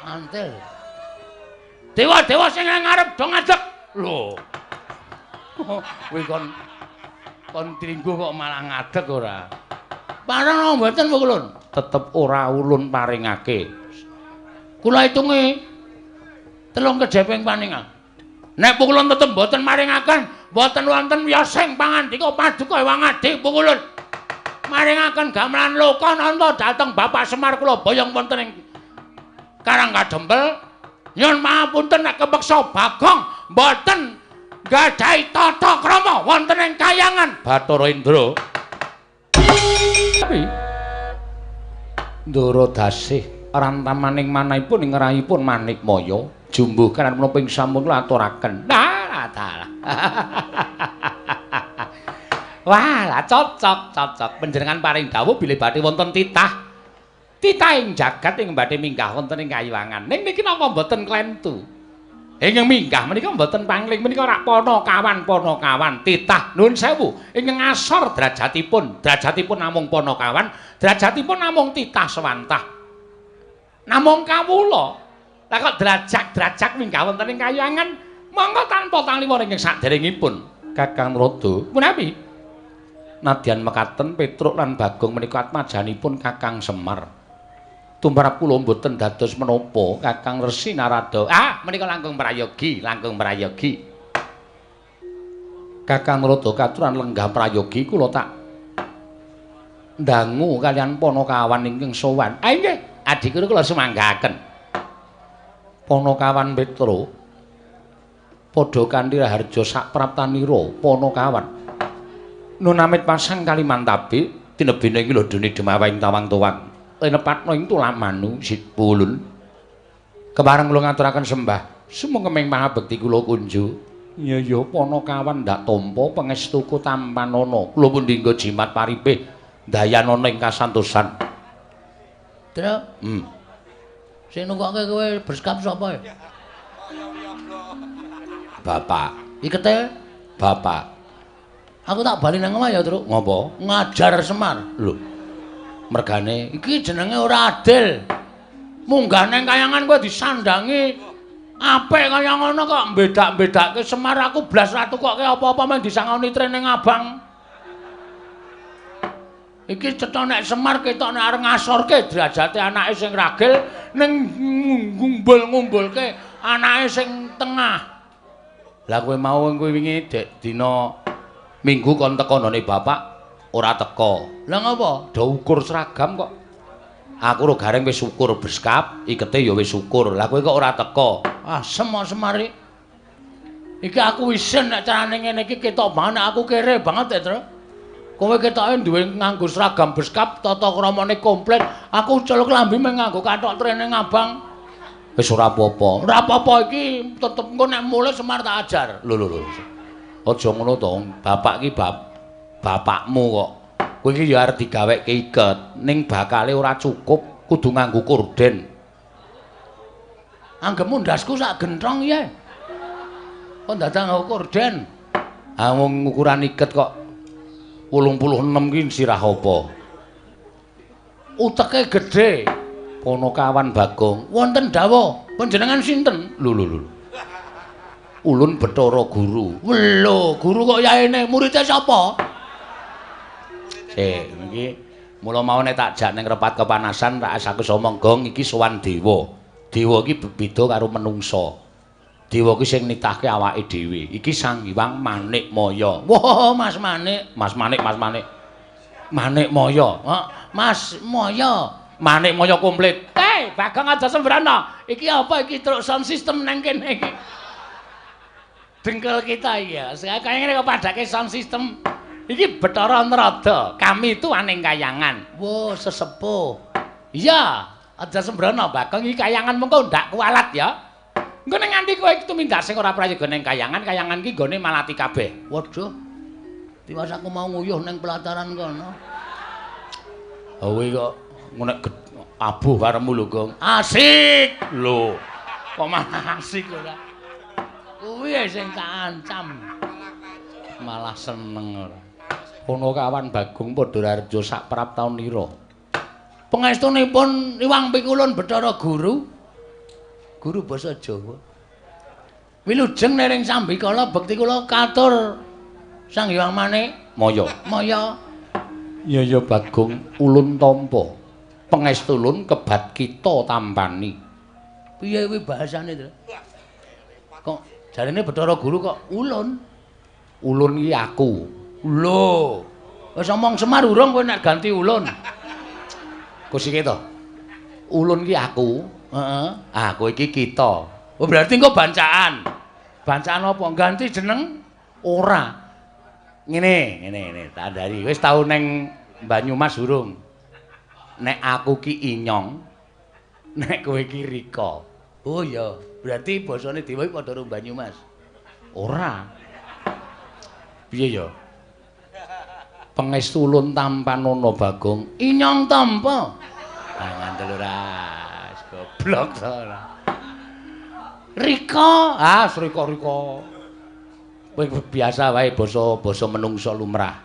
Antil. Dewa-dewa sing nang ngarep do ngadeg. Lho. Kuwi kon kon tringgo kok malah ngadeg ora? Pareng napa mboten Pukulun? Tetep ora ulun paringake. Kula hitungi telung kejeping paningal. Nek Pukulun tetep mboten maringaken, mboten wonten wiyosing pangandika paduka Hyang Adi Pukulun. Maringaken gamelan Lokananta dhateng Bapak Semar kula boyong wonten ing Karang Kadempel. Nyuwun pangapunten nek kepeksa Bagong mboten gadhahi tata krama wonten ing kayangan Bathara Indra. Tapi Ndara Dasih rantamaning manahipun ing rayipun Manikmaya jumbuh kanan menapa ing sampun kula aturaken. Nah, dalah. Wah, lah cocok, cocok. Panjenengan paring dawuh bilih badhe wonten titah. Titah ing jagat ing badhe minggah wonten ing kayiwangan. Ning niki napa mboten klentu? Ingkang minggah menika mboten pangling menika rak panakawan panakawan titah nuwun sewu ingkang ngasor derajatipun, derajatipun namung panakawan, derajatipun namung titah sewantah. Namung kawula. Lah kok derajat-derajat minggah wonten ing kayangan monggo tanpa taliwara ingkang saderengipun Kakang Narada. Punawi? Nadyan mekaten Petruk lan Bagong menika atmajanipun Kakang Semar. Tumrap kula mboten dados menapa Kakang Resi Narada. Ah, menika langkung prayogi, langkung prayogi. Kakang Narada katuran lenggah prayogi kula tak ndangu kaliyan panakawan ingkang sowan. Ah inggih, adhiku kula sumanggaken. Panakawan Petruk padha kanthi raharja sapraptanira panakawan. Nun amit pasang Kalimantabe tinebene ing lodone demawing tawang tuwang. Linepatna ing tulamanu sipulun. Kepareng kula ngaturaken sembah sumengkeming mahabekti kula kunju. Iya ya panakawan ndak tampa pangestuku tampanana. Kula pundi nggo jimat paripih dayanana ing kasantosan. Truk. Sing nunggokke kowe berskap sapa ya? Bapak. Ikete? Bapak. Aku tak bali nang omah ya, Truk. Ngopo? Ngajar Semar. Lho. Mergane iki jenenge ora adil. Munggah nang kayangan kowe disandangi apik kaya ngono kok mbedak-mbedake Semar aku blas ra tukokke apa-apa men disangoni training abang. Iki cetha nek Semar ketok nek arep ngasorke derajate anake sing ragil ning ngumbul-ngumbulke anake sing tengah. Lah kowe mau kowe wingi dek dina Minggu kon teko nggone bapak ora teko. Lah ngopo? Do ukur seragam kok. Aku ro gareng wis ukur beskap, ikete ya wis ukur. Lah kowe kok ora teko? Ah, semok Semar iki. Iki aku isin nek carane ngene iki ketok banget nek aku kere banget ya, Tru. Kowe ketoke duwe nganggo seragam beskap, tata kramane komplit. Aku ucul klambi mung nganggo kathok training abang. Wis ora apa-apa. Ora apa-apa iki tetep engko nek mulih Semar tak ajar. Lho lho lho. Aja ngono to, bapak iki bapakmu kok. Kowe iki ya arep digaweke iket, ning bakale ora cukup, kudu nganggo korden. Anggepmu ndasku sak genthong ya. Kok dadak nganggo korden? Ah wong ukuran iket kok 86 ki sirah apa? Uteke gedhe. Panakawan Bagong. Wonten dawuh, panjenengan sinten? Lho lho lho. Ulun Bathara Guru. Lho, guru kok yaene muridé sapa? Sik, iki mula mau nek tak jak ning repat kepanasan tak aku omong gong iki sowan dewa. Dewa iki beda karo menungsa. Dewa iki sing nitahke awake dhewe. Iki Sang Hyang Manikmaya. Wah, Mas Manik, Mas Manik, Mas Manik. Manikmaya. Mas Maya. Manikmaya komplit. Hei, Bagong aja sembrono. Iki apa iki truk sound system nang kene iki? Dengkul kita iya. Kaya ngene kok padake sound system. Iki Bathara Narada. Kami itu aning kayangan. Wah, sesepuh. Iya, aja sembrono Bagong iki kayangan mengko ndak kualat ya. Engko nek nganti kowe iki tumindak sing ora prayoga ning kayangan, kayangan iki nggone malati kabeh. Waduh. Tiwas aku mau nguyuh ning pelataran kono. Ha kowe kok nek abuh karemu lho, Gong. Asik. Lho. Kok malah asik ora? Kuwi sing tak ancam. Malah seneng ora. Panakawan Bagong padha raharja sak prap taun ira. Pangestunipun Iwang Pikulun Bathara Guru. Guru basa Jawa. Wilujeng nering sambikala bekti kula katur Sang Hyang Manik Maya. Maya. Ya ya Bagong ulun tampa. Pengestulun kebat kita tampani. Piye kuwi bahasane, Tru? Kok jarene Bathara Guru kok ulun? Ulun iki aku. Lho. Wis omong Semar urung kowe nek ganti ulun. Kusike to. Ulun iki aku. Heeh. Ah, kowe iki kita. Oh, berarti engko bancaan. Bancaan apa? Ganti jeneng? Ora. Ngene, ngene, ngene, tak andhari. Wis tau neng Banyumas urung? Nek aku ki Inyong, nek kowe ki Rika. Oh iya, berarti basane dewa iki padha karo Banyumas. Ora. Piye ya? Pangestu ulun tampanana Bagong. Inyong tampa. Ah, ngandel ora. Goblok to ora. Rika, ah Rika-Rika. Kowe biasa wae basa-basa menungsa lumrah.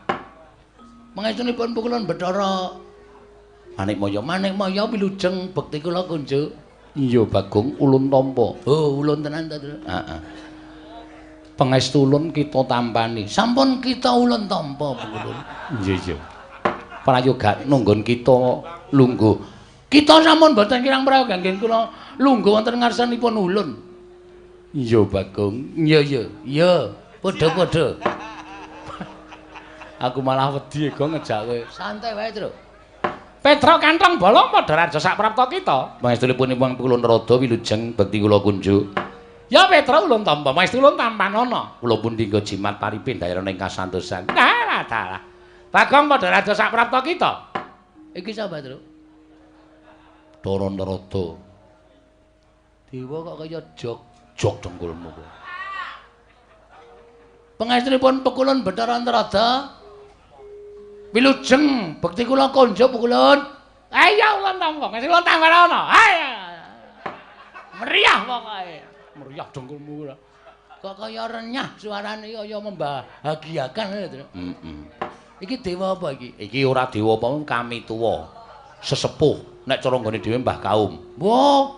Pangestunipun pukulun Bathara Manikmaya. Manikmaya wilujeng bekti kula kunjuk. Iya Bagong ulun tampa. Oh, ulun tenan ta, Tru? Heeh. Pangestu ulun kita tampani. Sampun kita ulun tampa pukulun. Iya iya. Prayoga nunggon kita lungguh. Kita sampun boten kirang prayoga nggih kula lungguh wonten ngarsanipun ulun. Iya Bagong. Iya iya. Iya, padha-padha. Aku malah wedi go ngejak kowe. Santai wae, Tru. Petruk kantong bolong padha raja sak prapta kita. Pangestunipun Hyang Pukulun Rada wilujeng bekti kula kunjuk. Ya Petruk ulun tampa, pangestu ulun tampanana. Kula pun dinggo jimat paripe ndayana ing kasantosan. Dalah dalah. Bagong padha raja sak prapta kita. Iki sapa, Tru? Bathara Narada. Dewa kok kaya jog jog dengkulmu kowe. Pangestunipun Pukulun Bathara Narada. Wilujeng bekti kula konjuk Pukulun. Ayo ulun tampa, ngasih ulun tampanana. Ayo. Meriah pokoke. Meriah dengkulmu ora. Kok kaya renyah suarane kaya membahagiakan lho. Heeh. Iki dewa apa iki? Iki ora dewa apa kami tuwa. Sesepuh nek cara nggone dhewe Mbah Kaum. Wah.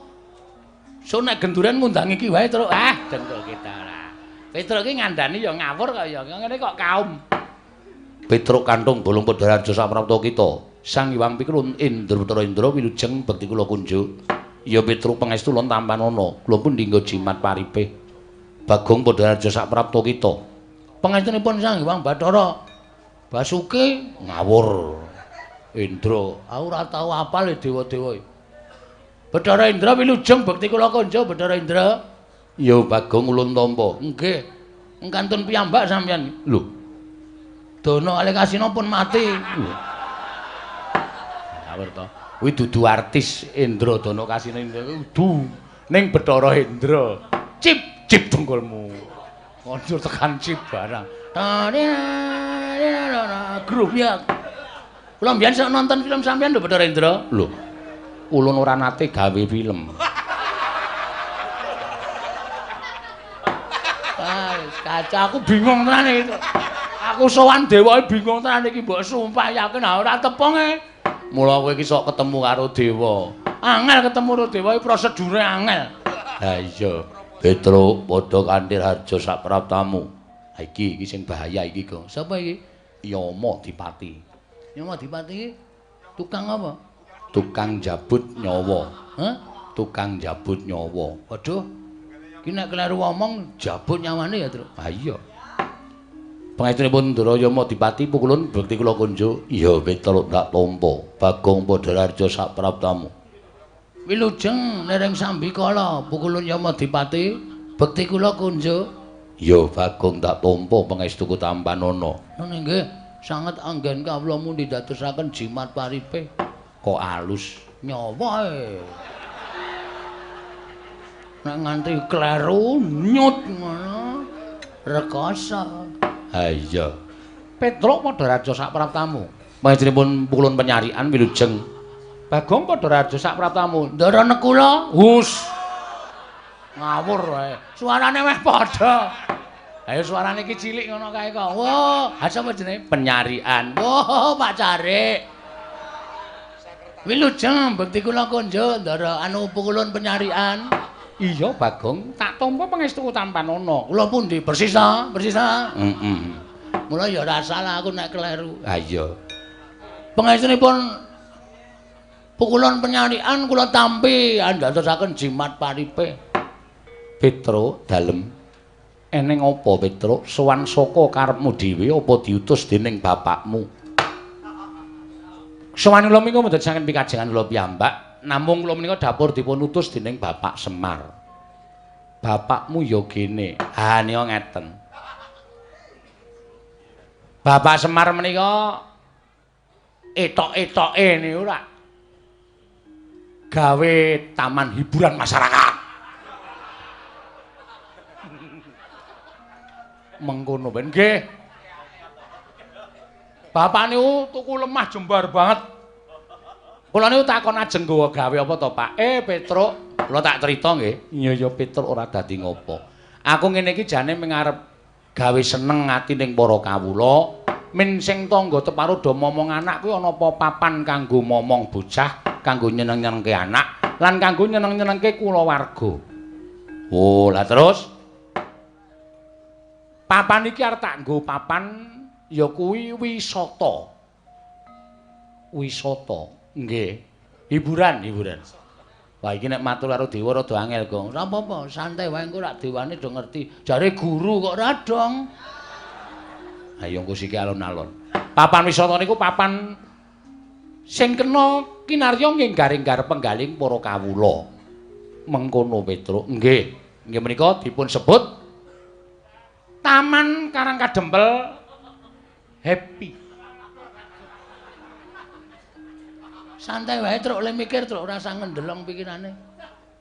So nek genduren ngundang iki wae, Truk. Ah, dengkul kita ora. Petruk iki ngandani ya ngawur kok ya. Ngene kok kaum. Petruk kantung bolong padha raja saprapta kita. Sang Hyang Pikulun Indra Bathara Indra wilujeng bekti kula kunjuk. Ya Petruk pangestu ulun tampanana. Kula pun dinggo jimat paripe. Bagong padha raja saprapta kita. Pangestunipun Sang Hyang Bathara Basuki ngawur. Indra, aku ora tau apal dewa-dewa. Bathara Indra wilujeng bekti kula kunjuk Bathara Indra. Ya Bagong ulun tampa. Nggih. Kantun piyambak sampeyan. Lho. Dono Alekasina pun mati. Ngawur to. Kuwi dudu artis Indra Dono Kasina Indra kudu ning Bathara Indra. Cip cip dengkulmu. Kondur tekan cip barang. Grup ya. Kula mbiyen sok nonton film sampeyan lho Bathara Indra. Lho. Ulun ora nate gawe film. Ah, kaca aku bingung tenan iki. Aku sowan dewa bingung tenan iki mbok sumpah yakin ora tepunge. Mula kowe iki sok ketemu karo dewa. Angel ketemu karo dewa iki prosedure angel. Ha iya, Petruk padha kanthi harja sak praptamu. Ha iki iki sing bahaya iki, Gong. Sapa iki? Yama Dipati. Yama Dipati iki tukang apa? Tukang jabut nyawa. Hah? Tukang jabut nyawa. Waduh. Iki nek kleru omong jabut nyawane ya, Truk. Ha iya. Pangestunipun Ndara Yama Dipati pukulun bekti kula kunjuk. Iya Petruk tak tampa. Bagong padha raja sak praptamu. Wilujeng nering sambikala pukulun Yama Dipati bekti kula kunjuk. Ya Bagong tak tampa pangestuku tampanana. Ngono nggih, sanget anggen kawula mundi dadosaken jimat paripe. Kok alus nyawa e. Nek nganti kleru nyut ngono rekoso. Ha iya. Petruk padha raja sak praptamu. Pangestunipun pukulun penyarian wilujeng. Bagong padha raja sak praptamu. Ndara Nekula. Hus. Ngawur wae. Suarane meh padha. Ayo suarane iki cilik ngono kae kok. Wah, ha sapa jenenge? Penyarian. Wah, Pak Carik. Wilujeng bekti kula konjo ndara anu pukulun penyarian. Iya, Bagong, tak tampa pangestu tampanana. Kula pundi? Persis ta? Persis ta? Heeh. Mula ya ora salah aku nek kleru. Ha iya. Pangestunipun pukulan penyarian kula tampi andadosaken jimat paripe. Petruk dalem. Eneng apa Petruk? Sowan saka karepmu dhewe apa diutus dening bapakmu? Sowan kula menika mboten saking pikajengan kula piyambak, namung kula menika dapur dipun utus dening Bapak Semar. Bapakmu ya gene. Ha nika ngeten. Bapak Semar menika etok-etoke niku ora gawe taman hiburan masyarakat. Mengkono ben nggih. Bapak niku tuku lemah jembar banget. Kula niku takon ajeng nggawa gawe apa to, Pak? Petruk, kula tak crita nggih. Iya ya Petruk ora dadi ngopo. Aku ngene iki jane mung arep gawe seneng ati ning para kawula. Men sing tangga teparo do momong anak kuwi ana apa papan kanggo momong bocah, kanggo nyeneng-nyenengke anak, lan kanggo nyeneng-nyenengke kulawarga. Oh, lah terus papan iki arep tak nggo papan ya kuwi wisata. Wisata. Nggih. Hiburan, hiburan. Wah iki nek matur karo dewa rada angel, Gong. Ora apa-apa, santai wae engko rak dewane do ngerti. Jare guru kok ora dong. Ayo engko siki alon-alon. Papan wisata niku papan sing kena kinarya nggih garing-gar penggaling para kawula. Mengkono Petruk. Nggih. Nggih menika dipun sebut Taman Karang Kadempel Happy. Santai wae Truk, le mikir Truk, ora usah ngendelong pikirane.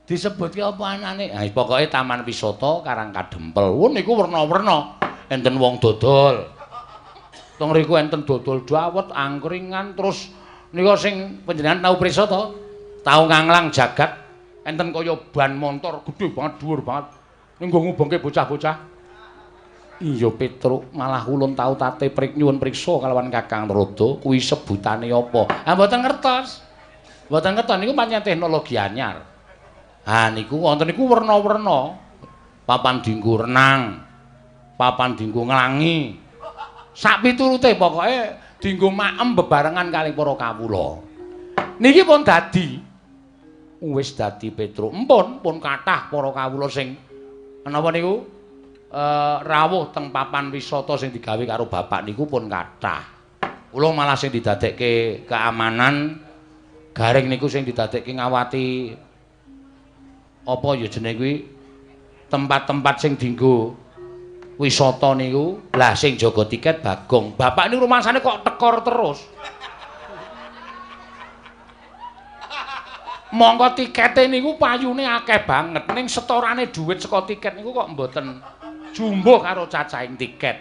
Disebutke apa anane? Ha pokoke Taman Wisata Karang Kadempel. Wah niku werna-werna. Enten wong dodol. Teng mriku enten dodol dawet, angkringan, terus nika sing panjenengan tau prisa to? Tau nganglang jagat, enten kaya ban montor gedhe banget, dhuwur banget. Ning nggo ngubengke bocah-bocah. Iya Petruk, malah ulun tau tate prik nyuwun priksa kalawan Kakang Narada, kuwi sebutane apa? Ha mboten ngertos. Mboten ngertos niku pancen teknologi anyar. Ha niku wonten niku werna-werna. Papan dienggo renang, papan dienggo nglangi. Sak piturute pokoke dienggo maem bebarengan kalih para kawula. Niki pun dadi. Wis dadi Petruk. Empun pun kathah para kawula sing menapa niku? Rawuh teng papan wisata sing digawe karo bapak niku pun kathah. Kula malah sing didadekke keamanan garing niku sing didadekke ngawati apa ya jenenge kuwi tempat-tempat sing dienggo wisata niku. Lah sing jaga tiket Bagong. Bapak niku rumangsane kok tekor terus. Mongko tikete niku payune akeh banget ning setorane dhuwit saka tiket niku kok mboten jumbuh karo cacahing tiket.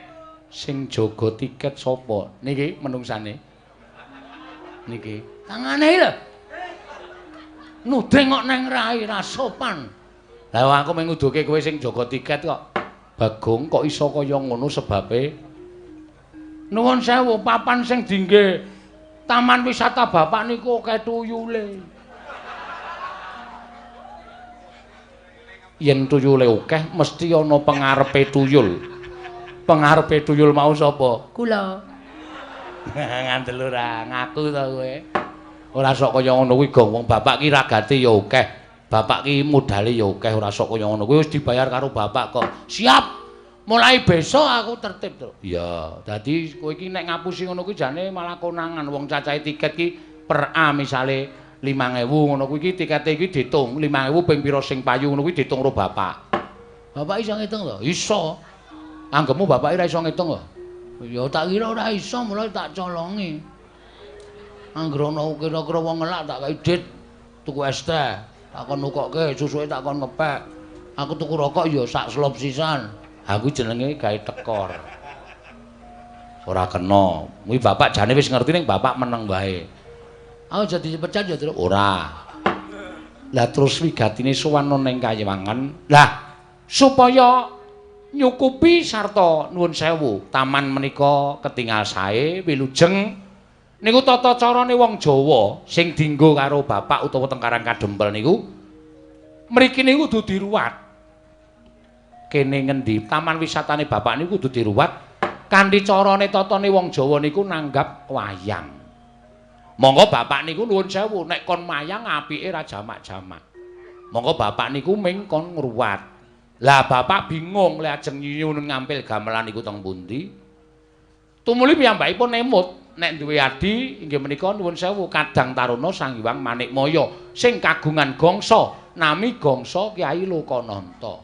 Sing jaga tiket sapa? Niki menungsane. Niki. Tangane lho. Nuding kok neng rai ra sopan. Lah aku mung nguduke kowe sing jaga tiket kok. Bagong kok iso kaya ngono sebabe? Nuwun sewu, papan sing dingge taman wisata bapak niku akeh tuyule. Yen tuyule akeh mesti ana pengarepe tuyul. Pengarepe tuyul mau sapa? Kula. Ngandel ora ngaku to kowe. Ora sok kaya ngono kuwi, Gong. Wong bapak ki ragate ya akeh. Bapak ki modale ya akeh, ora sok kaya ngono kuwi wis dibayar karo bapak kok. Siap. Mulai besok aku tertib, Truk. Iya, dadi kowe iki nek ngapusi ngono kuwi jane malah konangan. Wong cacahe tiket ki per A misale 5.000 ngono kuwi iki tikete iki diitung 5.000 ping pira sing payu ngono kuwi diitung karo bapak. Bapak iso ngitung to? Iso. Anggepmu bapak ora iso ngitung kok. Ya tak kira ora iso, mulai tak colongi. Angger ana kira-kira wong ngelak tak kei dit tuku es teh, tak kon nukokke, susuke tak kon ngepek. Aku tuku rokok ya sak slop sisan. Aku jenenge gawe tekor. Ora kena. Kuwi bapak jane wis ngerti ning bapak meneng wae. Aku jadi dipecat ya, Truk? Ora. Lah terus wigatine sowan ning Kayiwangan. Lah supaya nyukupi sarta nuwun sewu, taman menika ketingal sae wilujeng niku tata carane wong Jawa sing dienggo karo bapak utawa teng Karang Kadempel niku Mriki niku kudu diruwat. Kene ngendi taman wisatane bapak niku kudu diruwat kanthi carane tatane wong Jawa niku nanggap wayang. Monggo bapak niku nuwun sewu nek kon mayang apike ra jamak-jamak. Monggo bapak niku ming kon ngruwat. Lah bapak bingung lek ajeng nyuwun ngampil gamelan niku teng pundi. Tumuli piyambakipun emut nek duwe adi inggih menika nuwun sewu Kadang Taruna Sang Hyang Manikmaya sing kagungan gangsa nami gangsa Kyai Lokananta.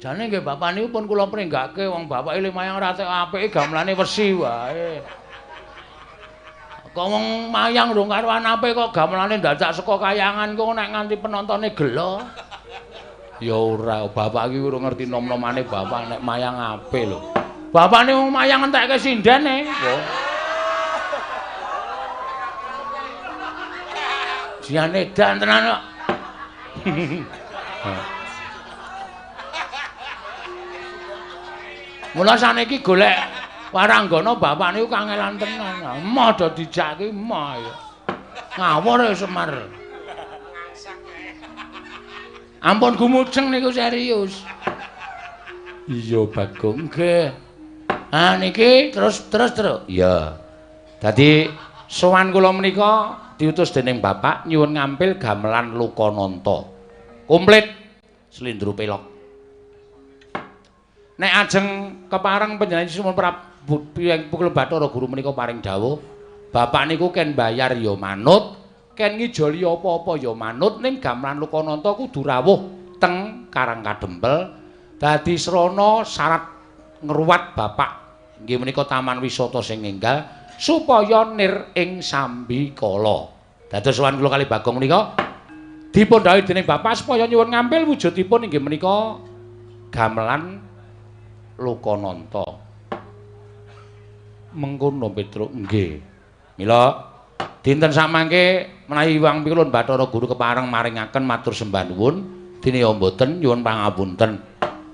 Jane nggih bapak niku pun kula pringgake wong bapake mayang ra tek apike gamelane wesi wae. Kok wong mayang rung karuan apik kok gamelane dadak saka kayangan kok nek nganti penontone gelo. Ya ora, bapak iki urung ngerti nom-nomane bapak nek mayang apik lho. Bapakne wong mayang entekke sindene. Jian edan tenan kok. Mula saniki golek waranggana bapak niku kangelan tenan. Emoh do dijak ki emoh ya. Ngawur ya Semar. Ampun gumujeng niku serius. Iya Bagong. Nggih. Ah niki terus. Iya. Dadi sowan kula menika diutus dening bapak nyuwun ngampil gamelan Lokananta. Komplit slendro pelok. Nek ajeng kepareng panjenengan Sunan Prabu Pukul Bathara Guru menika paring dawuh, bapak niku ken bayar ya manut, ken ngijoli apa-apa ya manut, ning gamelan Lokananta kudu rawuh teng Karang Kadempel dadi srana syarat ngruwat bapak inggih menika taman wisata sing enggal supaya nir ing sambikala. Dados sowan kula kali Bagong menika dipun dhawuhi dening bapak supaya nyuwun ngampil wujudipun inggih menika gamelan Lokananta. Mengkono Petruk nggih. Mila dinten samangke menawi Hyang Pikulun Bathara Guru kepareng maringaken matur sembah nuwun, dene ya mboten nyuwun pangapunten.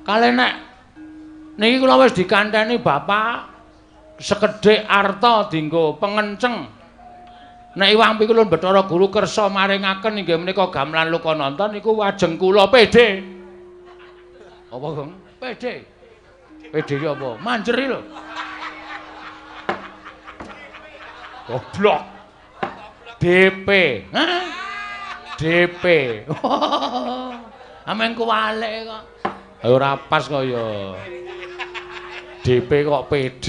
Kalih nek niki kula wis dikanteni bapak sekedhik arta dienggo pengenceng. Nek Hyang Pikulun Bathara Guru kersa maringaken inggih menika gamelan Lokananta niku wajeng kula PD. Apa, Gong? PD. PD ki apa? Manjeri lho. Goblok. DP. Hah? DP. Amen kuwalik kok. Ora pas kok ya. DP kok PD.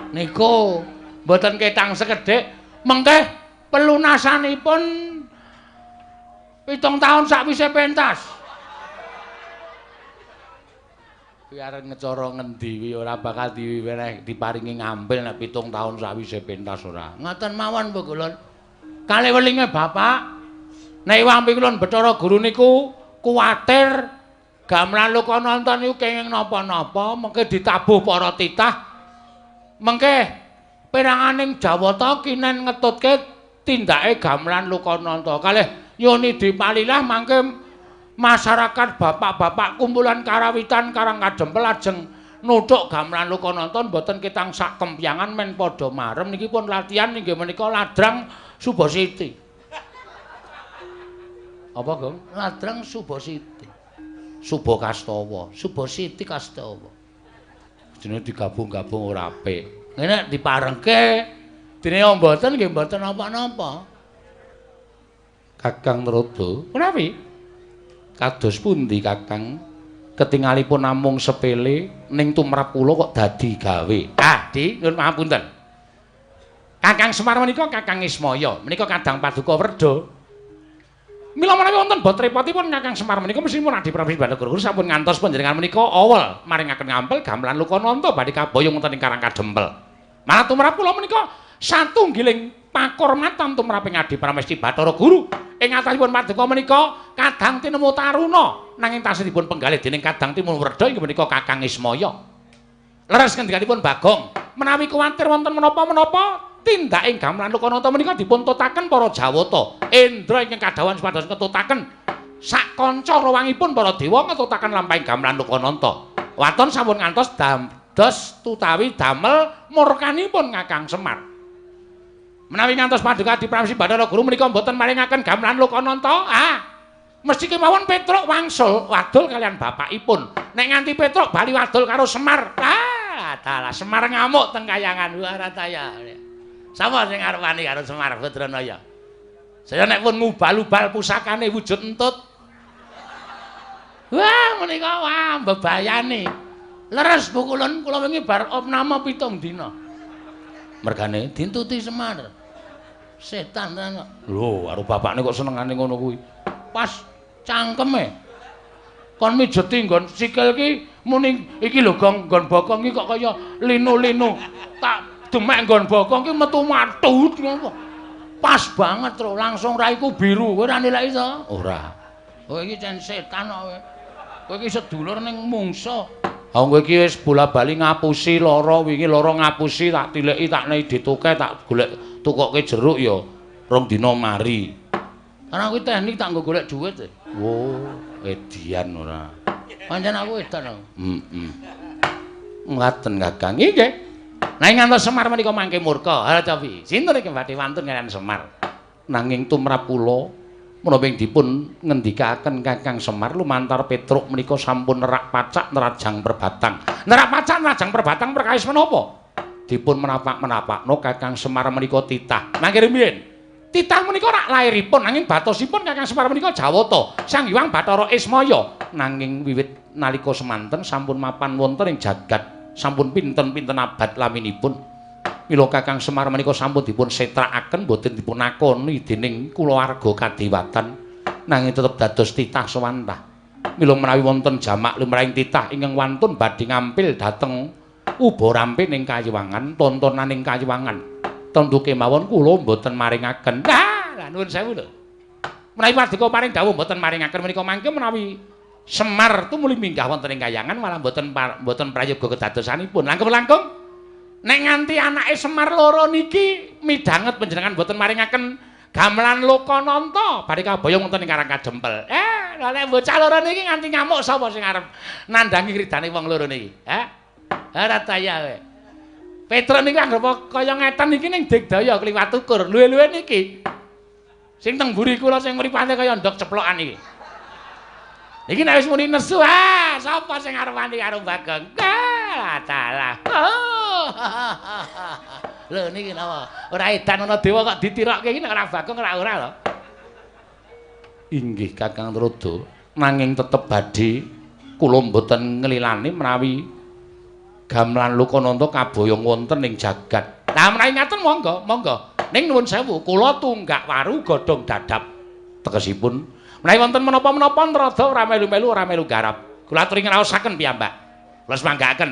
Niku mboten ketang sekedhik, mengke pelunasanipun 7 taun sakwise pentas. Kuwi arep ngecara ngendi kuwi ora bakal diweneh diparingi ngambil nek 7 taun sakwise pentas ora. Ngoten mawon Bu Kulun. Kalih welinge bapak nek Hyang Pikulun Bathara Guru niku kuwatir gamelan Lokananta niku kenging napa-napa mengke ditabuh para titah mengke peranganing Jawata kinen ngetutke tindake gamelan Lokananta. Kalih nyuni dipalilah mangke masyarakat bapak-bapak kumpulan karawitan Karang Kadempel ajeng nuthuk gamelan Lokananta mboten ketang sak kempyangan men padha marem niki pun latihan inggih menika ladrang Subasiti. Apa, Gong? Ladrang Subasiti. Subakastawa. Subasiti Kastawa. Jenenge digabung-gabung ora apik. Ngene diparengke dene mboten nggih mboten napa-napa. Kakang Narada, menawi kados pundi Kakang ketingalipun namung sepele ning tumrap kula kok dadi gawe. Ah, Di, nyuwun pangapunten. Kakang Semar menika Kakang Ismaya, menika kadang paduka werda. Mila menawi wonten bot repotipun Kakang Semar menika mesthipun Adi Prabu Bathara Guru sampun ngantos panjenengan menika awel maringaken ngampil gamelan Lokananta badhe kaboyong wonten ing Karang Kadempel. Malah tumrap kula menika satunggiling pakurmatan tumraping Adi Pramesti Bathara Guru. Ing atasipun paduka menika kadang tinemu taruna nanging tasih dipun penggalih dening kadang timun werda inggih menika Kakang Ismaya. Leres ngendikanipun Bagong, menawi kuwatir wonten menapa-menapa tindaking gamelan Lokananta menika dipun tutaken para Jawata. Indra ingkang kadhawuhan supados ngetutaken sak kanca rawangipun para dewa ngetutaken lampahing gamelan Lokananta. Waton sampun ngantos dados tutawi damel murkanipun Kakang Semar. Menawi ngantos paduka Adi Pramesti Bathara Guru menika mboten maringaken gamelan Lokananta, ah, Mesti kemawon Petruk wangsul wadul kalian bapakipun. Nek nganti Petruk bali wadul karo Semar. Ah, dalah Semar ngamuk teng kayangan. Wah, rataya. Sapa sing arep wani karo Semar Badranaya? Saya nek pun ngubal-ubal pusakane wujud entut. Wah, menika wah mbebayani. Leres Bu Kulun, kula wingi bar opname 7 dina. Mergane dintuti Semar. Setan tenan kok. Lho, karo bapakne kok senengane ngono kuwi. Pas cangkeme. Kon mijeti nggon sikil ki muni iki lho Gong, nggon bokong iki kok kaya linu-linu. Tak demek nggon bokong ki metu matut ngono. Pas banget tro, langsung raiku biru. Kowe ora nilai to? Ora. Kowe iki cen setan kok kowe. Kowe iki sedulur ning mungsa. Ha kowe iki wis bola-bali ngapusi lara, wingi lara ngapusi tak tileki tak nei dituke tak golek tukoke jeruk ya rong dina mari. Karena kuwi teknik tak nggo golek dhuwit. Oh, edian ora. Pancen aku edan aku. Heeh. Ngaten Kakang. Nggih. Nanging ngantos Semar menika mangke murka. Ha cobi. Sinten iki badhe wantun kaliyan Semar? Nanging tumrap kula menapa ing dipun ngendikaken Kakang Semar lumantar Petruk menika sampun nerak pacak nerajang perbatang. Nerak pacak nerajang perbatang perkawis menapa? Dipun menapak-menapakno Kakang Semar menika titah. Mangke rumiyin. Titah menika rak lairipun nanging batosipun Kakang Semar menika Jawata, Sang Hyang Bathara Ismaya. Nanging wiwit nalika semanten sampun mapan wonten ing jagat, sampun pinten-pinten abad laminipun. Mila Kakang Semar menika sampun dipun setrakaken boten dipun akoni dening kulawarga kadewatan, nanging tetep dados titah sewantah. Mila menawi wonten jamak lumrahing titah ingkang wantun badhe ngampil dhateng uba rampe ning kayiwangan, tontonaning kayiwangan. Tentu kemawon kula mboten maringaken. Lah, lah nuwun sewu lho. Menawi paduka paring dawuh mboten maringaken menika mangke menawi Semar tumuli minggah wonten ing kayangan malah mboten mboten prayoga kedadosanipun. Langkung-langkung nek nganti anake Semar loro niki midhanget panjenengan mboten maringaken gamelan Lokananta badhe kaboyong wonten ing Karang Kadempel. Lha nek bocah loro niki nganti ngamuk sapa sing arep nandhangi ridane wong loro niki? Hah? Ora daya kowe. Petruk niku anggere kaya ngeten iki ning digdaya kliwat ukur. Luwe-luwe niki. Sing teng mburi kula sing mripate kaya ndok ceplokan iki. Iki nek wis muni nesu, ah, sapa sing arep wani karo Bagong? Ah, dalah. Oh. Lho niki napa? Ora edan ana dewa kok ditirokke iki nek ora Bagong ora ora lho. Inggih Kakang Trada, nanging tetep badhe kula mboten nglilani menawi gamelan Lokananta kaboyong wonten ing jagat. Lah menawi ngaten monggo, monggo. Ning nuwun sewu, kula tunggak waru godhong dadap. Tegesipun menawi wonten menapa-menapa Trada ora melu-melu ora melu garap. Kula aturi ngraosaken piyambak. Kula semanggaaken.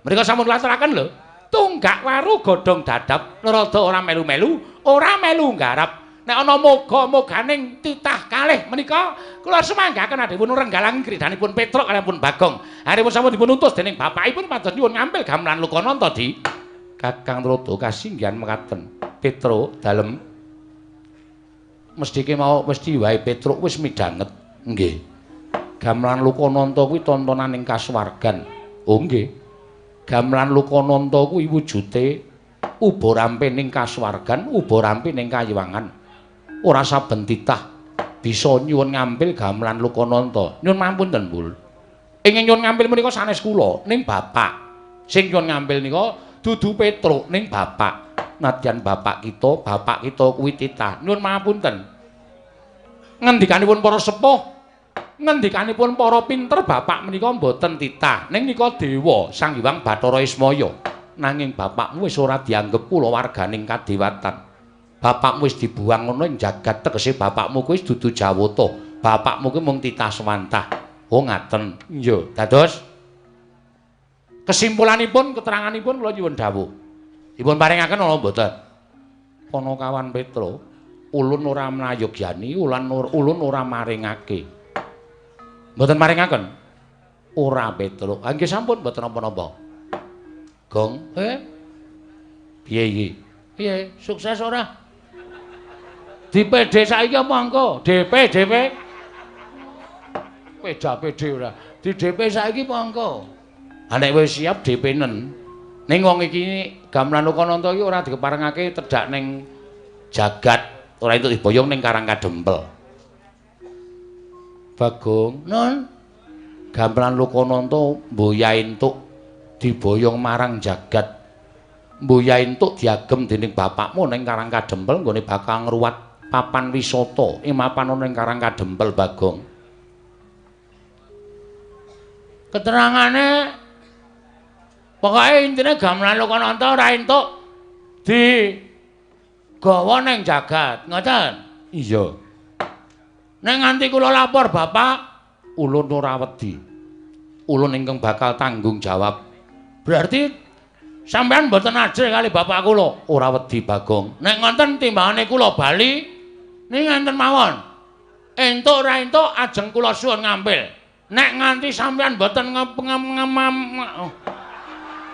Mriku sampun kula aturaken lho. Tunggak waru godhong dadap, Trada ora melu-melu, ora melu garap. Nek ana moga-moganing titah kalih menika kula semanggaken adhewun renggalang kridanipun Petruk kaliyan Bagong. Aripun sampun dipun utus dening bapakipun pados nyuwun ngampil gamelan Lokananta di Kakang Trada kasinggihan mekaten. Petruk dalem mesti mau mesti wae Petruk wis midhanget. Nggih. Gamelan Lokananta kuwi tontonan ing kasuwargan. Oh nggih. Gamelan Lokananta kuwi wujude uba rampe ning kasuwargan, uba rampe ning kayiwangan. Ora saben titah bisa nyuwun ngampil gamelan Lokananta. Nyuwun mampunten, Bul. Ingkang nyuwun ngampil menika sanes kula, ning bapak. Sing nyuwun ngampil nika dudu Petruk, ning bapak. Nadyan bapak kita kuwi titah. Nyuwun mapunten. Ngendikanipun para sepuh, ngendikanipun para pinter bapak menika mboten titah. Ning nika dewa Sang Hyang Bathara Ismaya. Nanging bapakmu wis ora dianggep kulawarganing kadewatan. Bapakmu wis dibuang ngono ing jagat, tegese bapakmu kuwi dudu Jawata. Bapakmu kuwi mung titah sewantah. Oh ngaten. Iya, dados kesimpulanipun, keteranganipun kula nyuwun dawuh. Dipun paringaken ana mboten? Panakawan Petruk, ulun ora mrayogyani, ulun ora maringake. Mboten maringaken? Ora Petruk. Ha nggih sampun mboten napa-napa. Gong, piye iki? Piye? Sukses ora? Di PD saiki apa engko? DP, DP. Peda PD ora. Di DP saiki apa engko? Ha nek wis siap DP-nen. Ning wong iki gamelan Lokananta iki ora dikeparengake tedhak ning jagat, ora entuk diboyong ning Karang Kadempel. Bagong, Nun, gamelan Lokananta mboya entuk diboyong marang jagat. Mboya entuk diagem dening bapakmu ning Karang Kadempel nggone bakal ngruwat papan wisata ing mapan ana ing Karang Kadempel, Bagong. Keterangane pokoke intine gamelan Lokananta ora entuk digawa ning jagat, ngoten. Iya. Nek nganti kula lapor bapak, ulun ora wedi. Ulun ingkang bakal tanggung jawab. Berarti sampean mboten ajrih kali bapak kula? Ora wedi, Bagong. Nek ngoten timbangane kula bali niki ngenten mawon. Entuk ora entuk ajeng kula suwun ngampil. Nek nganti sampean mboten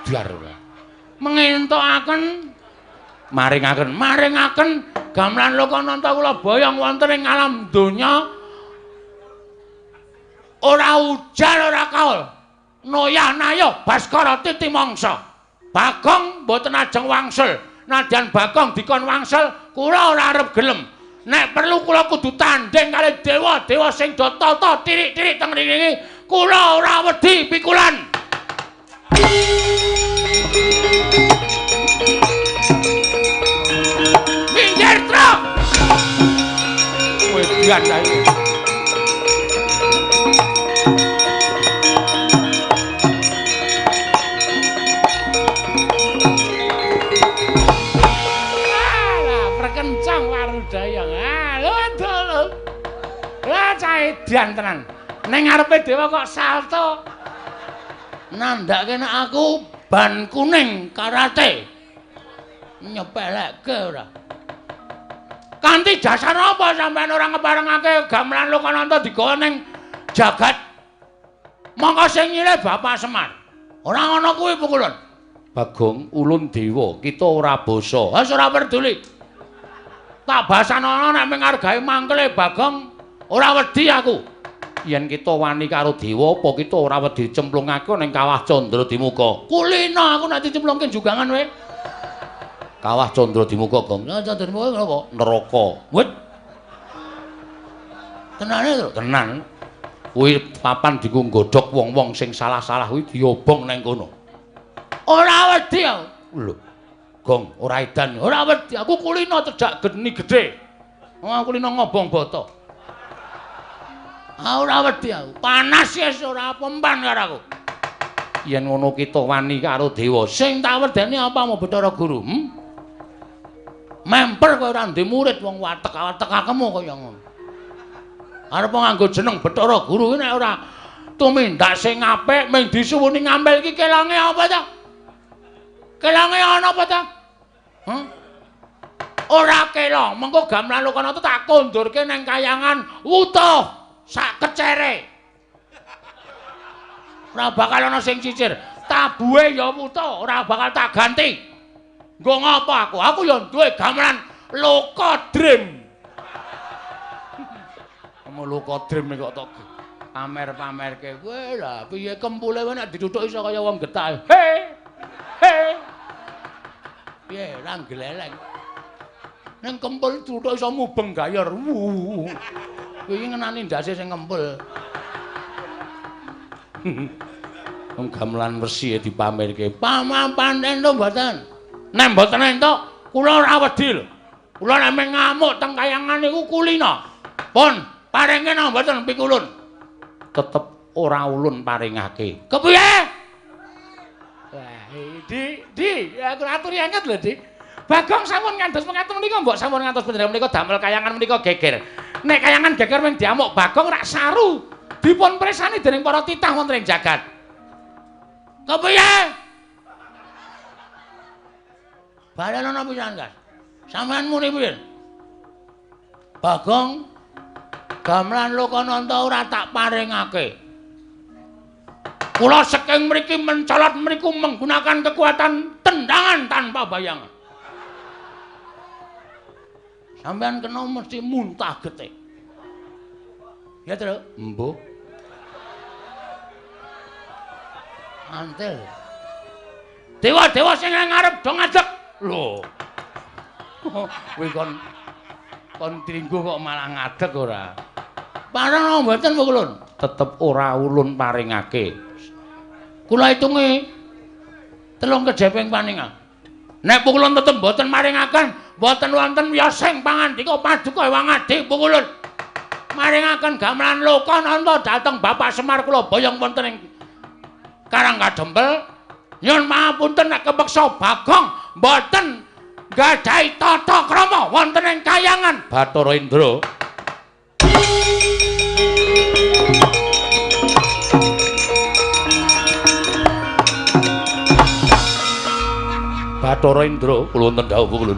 biar ora. Mengentukaken maringaken maringaken gamelan Lokananta kula boyong wonten ing alam donya ora ujar ora kaul. Noyah nayo Baskara titi mangsa. Bagong mboten ajeng wangsul. Nadyan Bagong dikon wangsul, kula ora arep gelem. Nek perlu kula kudu tandhing kali dewa-dewa sing do tata tirik-tirik teng mriki. Kula ora wedi pikulan. Minggir, Truk. Wedan ae. Edan tenan. Ning ngarepe dewa kok salto. Nandhake nek aku ban kuning karate. Nyepelekke ora. Kanthi dasar apa sampean ora ngeparengake gamelan Lokananta digawa ning jagat? Mongko sing nyilih Bapak Semar. Ora ngono kuwi pukulun. Bagong, ulun dewa, kita ora basa. Wis ora peduli. Tak basanono nek mung mangkele Bagong ora wedi aku. Yen kita wani karo dewa, apa kita ora wedi cemplungake ning Kawah Candra Dimuka? Kulino aku nek dicemplungke jugangan kowe. Kawah Candra Dimuka, Gong. Lah Candra Dimuka napa? Neraka. Wit. Tenane to? Tenan. Kuwi papan dienggo nggodhog wong-wong sing salah-salah kuwi diobong nang kono. Ora wedi aku. Lho. Gong, ora edan. Ora wedi aku kulino cedhak geni gedhe. Wong aku kulino ngobong bata. Ah ora wedi aku. Panas wis ora pempan karo aku. Yen ngono kita wani karo dewa. Sing tak wedeni apa mau Bathara Guru? Memper kowe ora ndek murid wong watek-watekakemu kaya ngono. Arep nganggo jeneng Bathara Guru ki nek ora tumindak sing apik mung disuwuni ngampil iki kelonge apa ta? Kelonge ana apa ta? Hah? Ora kelong, mengko gamelan Lokananta tak kondurke nang kayangan wutuh. Sak kecere. Ora bakal ana sing cicir. Tabuhe ya wuta, ora bakal tak ganti. Nggo ngapa aku? Aku ya duwe gamelan Loka Dream. Kamu Loka Dream kok tok pamer-pamerke. Kowe lah piye kempule kowe nek dituthuk iso kaya wong getah. He. He. Piye ra gleleng. Ning kempul tuthuk iso mubeng gayor. Kuwi ngenani ndase sing ngempul. Wong gamelan wesi dipamerke. Pamapan entuk mboten? Nek mboten entuk, kula ora wedi lho. Kula nek ngamuk teng kayangan niku kulina. Pun, paringke napa mboten pikulun? Tetep ora ulun paringake. Kepiye? Wah, Di, aku aturi anget lho, Di. Bagong sampun ngantos mekaten menika mbok sampun ngantos panjenengan menika damel kayangan menika geger. Nek kayangan geger mung diamuk Bagong rak saru. Dipun presani dening para titah wonten ing jagat. Kepiye? Balen ana pisan, Gas. Sampeyan muni piye? Bagong gamelan Lokananta ora tak paringake. Kula saking mriki mencolot mriku menggunakan kekuatan tendangan tanpa bayangan. Sampeyan kena mesti muntah getih. Ya, Truk? Embuh. Antil. Dewa-dewa sing nang ngarep do ngadeg. Lho. Kowe kon tringgo kok malah ngadeg ora? Pareng mboten pukulun? Tetep ora ulun paringake. Kula hitungi 3 kejeping paningal. Nek pukulun tetep mboten maringaken, mboten wonten wiyosing pangandika paduka Hyang Adi pukulun. Maringaken gamelan Lokananta dhateng Bapak Semar kula boyong wonten ing Karang Kadempel. Nyuwun pangapunten nek kepeksa Bagong mboten gadhahi tata krama wonten ing kayangan Bathara Indra. Bathara Indra, kula wonten dawuh pukulun.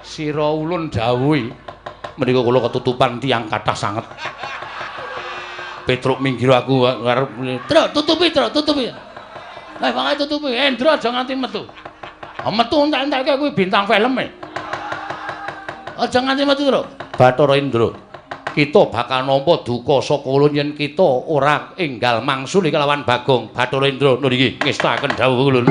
Sira ulun dawuhi menika kula ketutupan tiyang kathah sanget. Petruk minggir aku arep Truk, tutupi, Truk, tutupi. Eh, pokoke tutupi. Endra aja nganti metu. Metu entek-enteke kuwi bintang filme. Aja nganti metu, Truk. Bathara Indra, kita bakal nampa duka saka ulun yen kita ora enggal mangsuli kelawan Bagong. Bathara Indra, nun iki ngestakaken dawuh ulun.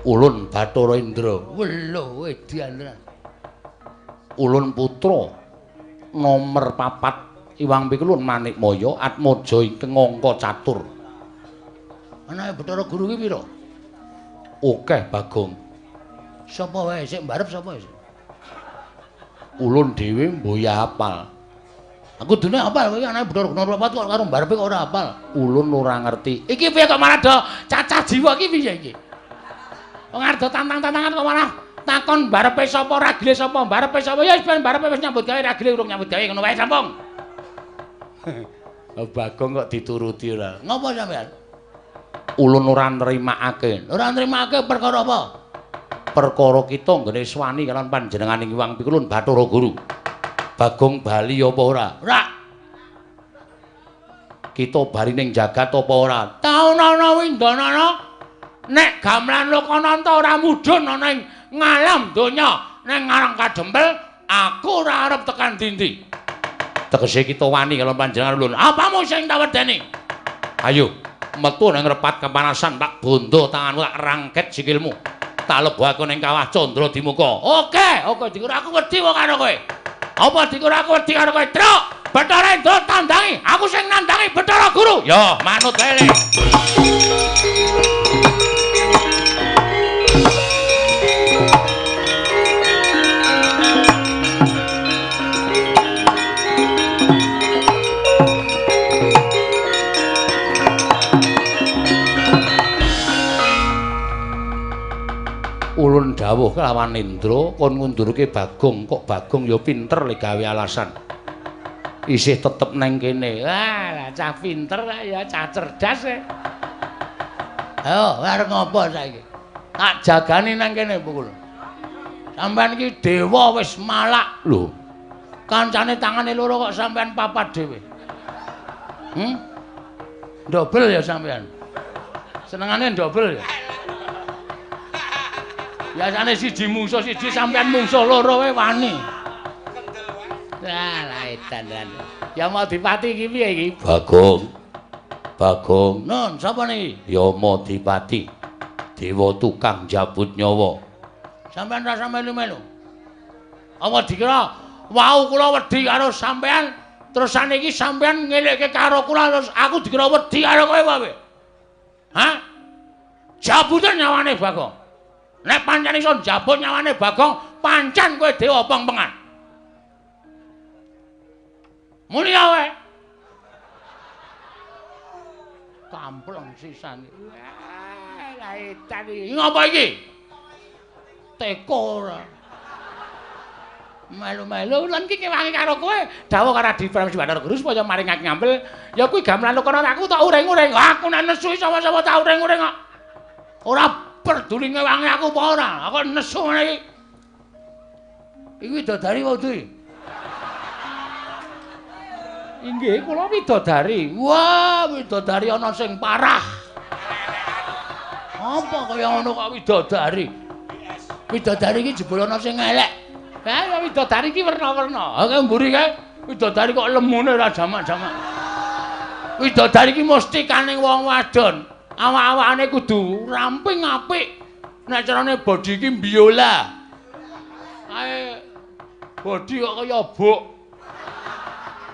Ulun Bathara Indra. Welo edian tenan. Ulun putra nomer 4 Iwang Pikulun Manikmaya Atmaja ingkang angka catur. Anake Bathara Guru ki pira? Akeh Bagong. Sapa wae sik mbarep sapa sik? Ulun dhewe mboya apal. Aku dene apal kowe anake Bathara Guru nomor 4 kok karo mbarepe kok ora apal. Ulun ora ngerti. Iki piye kok malah do cacah jiwa iki piye iki? Wong arep tantang-tantangan kok malah takon barepe sapa ragile sapa barepe sapa ya wis ben barepe wis nyambut gawe ragile urung nyambut gawe ngono wae sampung. Bagong kok dituruti ora. Ngopo sampean? Ulun ora nrimakake. Ora nrimakake perkara apa? Perkara kita nggone swani kalawan panjenenganing Hyang Pikulun Bathara Guru. Bagong bali apa ora? Ora. Kita bali ning jagat apa ora? Taunana windanana nek gamelan Lokananta ora mudhun ana ing ngalam donya ning Karang Kadempel, aku ora arep tekan dindi. Tegese kita wani karo panjenengan ulun. Apamu sing tak wedeni? Ayo, metu nang repat kepanasan tak bondo tanganmu tak rangket sikilmu. Tak lebokake ning kawah Candra Dimuka. Oke, oke dikira aku wedi kok karo kowe. Apa dikira aku wedi karo kowe? Truk, Bathara Indra tandangi, aku sing nandangi Bathara Guru. Yo, manut wae. Ulun dawuh kelawan Indra kon ngundurke Bagong, kok Bagong ya pinter le gawe alasan. Isih tetep neng kene. Wah, lah cah pinter ya cah cerdas e. Ayo, arep ngopo saiki? Tak jagani nang kene pukul. Sampeyan iki dewa wis malak lho. Kancane tangane loro kok sampeyan papat dhewe. Dobel ya sampeyan. Senengane dobel ya. Biasane siji mungsuh siji sampeyan mungsuh loro wae wani. Lah lah edan tenan. Ya mau dipati iki piye iki? Bagong. Bagong. Nun, sapa niki? Yamadipati. Dewa tukang jabut nyawa. Sampeyan rasa melu-melu. Apa dikira wau kula wedi karo sampeyan, terus saniki sampeyan ngelekke karo kula terus aku dikira wedi karo kowe apa piye? Hah? Jabuten nyawane Bagong. Nek pancen iso njabut nyawane Bagong, pancen kowe dewa pengpengan. Mulia wae. Kampleng sisan. Wah, lah edan iki. Ngapa iki? Teko ora. Melu-melu lan iki kewangi karo kowe. Dawuh karo Adi Pramesti Bathara Guru supaya maringake ngampil. Ya kuwi gamelan Lokananta aku tak uring-uring. Aku nek nesu sapa-sapa tak uring-uring kok. Ora peduli ngewangi aku apa ora. Aku nesu ngene iki. Iki widodari wae kuwi. Inggih, kula widodari. Wah, widodari ana sing parah. Apa kaya ngono kok widodari? Widodari iki jebul ana sing elek. Ya widodari iki werna-werna. Ha kae mburi kae widodari kok lemune ora jamak-jamak. Widodari iki mesti kaning wong wadon. Awak-awakane kudu ramping apik. Nek carane body iki biola. Kae body kok kaya buk.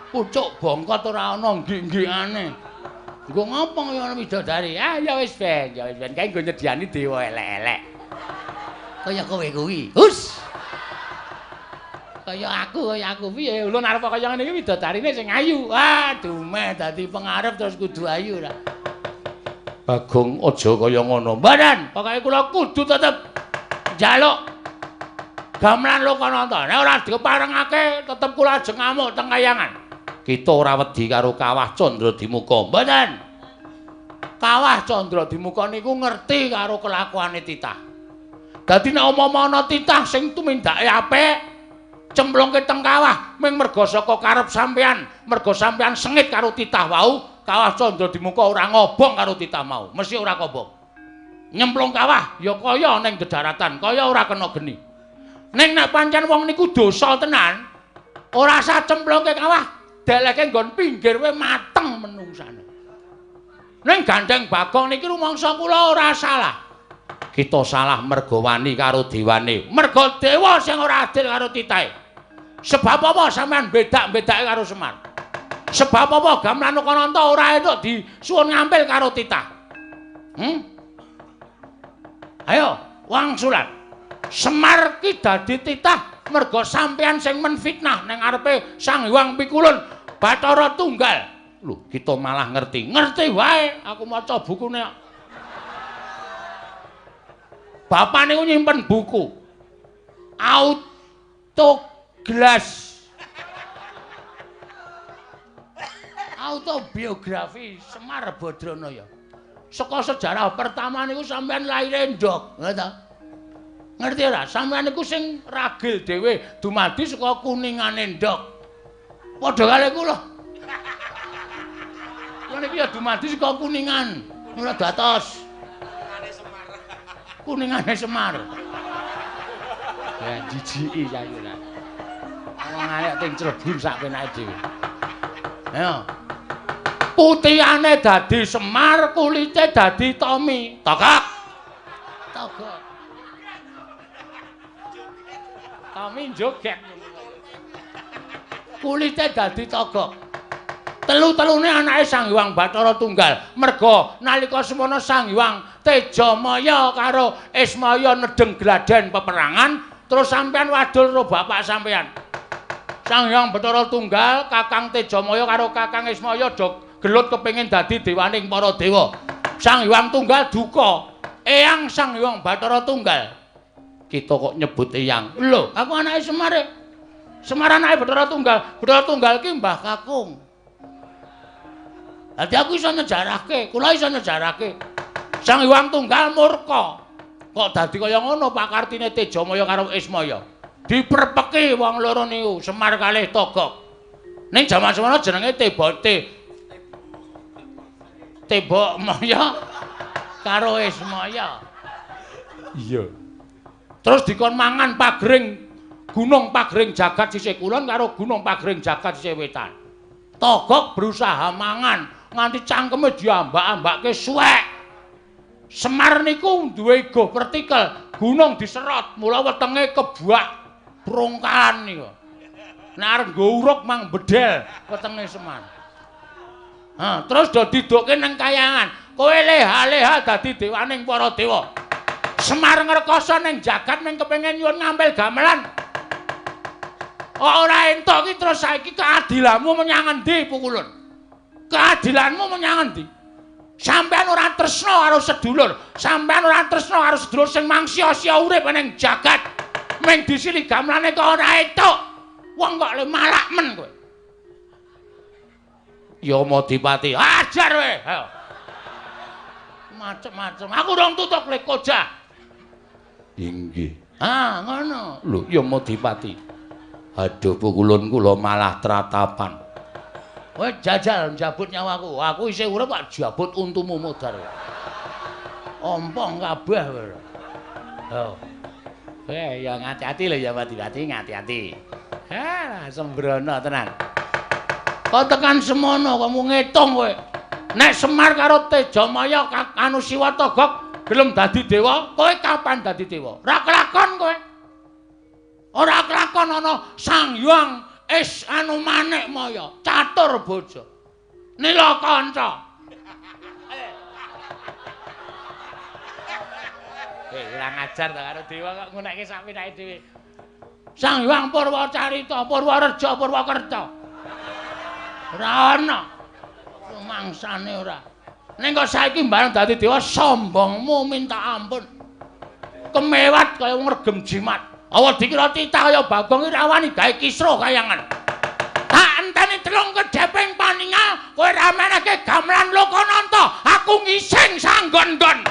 Pucuk bongkot ora ana nggik-nggikane. Nggo ngopo kaya ana widodari? Ah ya wis ben, ya wis ben kae nggo nyediani dewa elek-elek. Kaya kowe kuwi. Hus. Kaya aku piye? Ulun arep kaya ngene iki widodarine sing ayu. Ah, dumeh dadi pengarep terus kudu ayu ra. Bagong aja kaya ngono. Mboten, pokoke kula kudu tetep njaluk gamelan Lokananta. Nek ora diparengake tetep kula ajeng ngamuk teng kayangan. Kita ora wedi karo Kawah Candradimuka. Mboten. Kawah Candradimuka niku ngerti karo kelakuane titah. Dadi nek umpama ana titah sing tumindake apik, cemplungke teng kawah ming merga saka karep sampean, merga sampean sengit karo titah wau, Kawah Candradimuka ora ngobong karo titah mau, mesti ora kobong. Nyemplung kawah ya kaya ning dedaratan, kaya ora kena geni. Ning nek pancen wong niku dosa tenan, ora sah cemplungke kawah, deleke nggon pinggir wae mateng menungsane. Ning gandeng Bagong niki rumangsa kula ora salah. Kita salah merga wani karo dewane. Merga dewa sing ora adil karo titahe. Sebab apa sampean bedak-bedake karo Semar? Sebab apa gamelan Lokananta ora entuk disuwun ngampil karo titah? Ayo, wangsulan. Semar ki dadi titah merga sampean sing menfitnah ning ngarepe Sang Hyang Pikulun Bathara Tunggal. Lho, kita malah ngerti. Ngerti wae, aku maca bukune. Bapak niku nyimpen buku Autoglass. Autobiografi Semar Badranaya. Saka sejarah pertama niku sampean laire ndok, ngerti ta? Ngerti ora? Sampean niku sing ragil dhewe dumadi saka kuningane ndok. Padha kali kula. Kula niki ya dumadi saka kuningan, ora datos. Kuningane Semar. Ya jijiki saiki lah. Wong arek ting clebur sak penake dhewe. Ayo. Putihane dadi Semar, kulite dadi Tommy. Togok. Togok. Tommy joget. Kulite dadi togok. Telu-telune anake Sang Hyang Bathara Tunggal. Merga nalika semono Sang Hyang Tejamaya karo Ismaya nedeng gladen peperangan, terus sampean wadul karo bapak sampean. Sang Hyang Bathara Tunggal, Kakang Tejamaya karo Kakang Ismaya do gelut kepengin dadi dewaning para dewa. Sang Hyang Tunggal duka, eyang Sang Hyang Bathara Tunggal. Kita kok nyebut eyang. Lho, aku anake Semar. Semar anake Bathara Tunggal. Bathara Tunggal ki Mbah Kakung. Dadi aku iso nyejarahke, kula iso nyejarahke. Sang Hyang Tunggal murka. Kok dadi kaya ngono pakartine Tejamaya karo Ismaya. Diprepeki wong loro niku, Semar kalih Togok. Ning jaman semono jenenge Tebok Maya karo Ismaya. Iya. Terus dikon mangan pagring Gunung Pagring Jagat sisih kulon karo Gunung Pagring Jagat sisih wetan. Togok berusaha mangan nganti cangkeme diambak-ambake suwek. Semar niku duwe igo vertikal, gunung diserot, mula wetenge kebak brongkalan niku. Nek arep nggo uruk mang bedel wetenge Semar. Ha, terus do didokke nang kayangan. Kowe leha-leha dadi dewaning para dewa. Semar ngrekoso ning jagat ning kepengin nyuwun ngampil gamelan. Ora entuk ki terus saiki keadilanmu menyang endi Pukulun? Keadilanmu menyang endi? Sampeyan ora tresna karo sedulur, sampeyan ora tresna karo sedulur sing mangsia-sia urip ning jagat. Ming disili gamelane kok ora entuk. Wong kok le malak men kowe. Yamadipati, ajar kowe. Ayo. Macem-macem. Aku rong tutuk le kojah. Inggih. Ah, ngono. Lho, Yamadipati. Aduh Pukulun kula malah tratapan. Kowe jajal njabut nyawaku. Aku isih urip kok jabut untumu modar. Ompong kabeh kowe. Yo. Ya ngati-ati lho ya Wadiwati, ngati-ati. Ha, sembrono tenan. Kok tekan semono kamu ngitung kowe. Nek Semar karo Tejamaya anu Siwa Togok gelem dadi dewa, kowe kapan dadi dewa? Ora kelakon kowe. Ora kelakon ana Sang Hyang is anu Manik Maya, catur bojo. Nila kanca. Kurang ajar to karo dewa kok ngunekke sak pinake dhewe. Sang Hyang Purwacarita, Purwareja, Purwakerta. Ora ana. Rumangsane ora. Ning kok saiki bareng dadi dewa sombongmu minta ampun. Kemewat kaya wong regem jimat. Awa dikira titah kaya Bagong iki ra wani gawe kisruh kayangan. Tak enteni telung kedheping paningal kowe ra menehke gamelan Lokananta, aku ngising sanggon-nggon.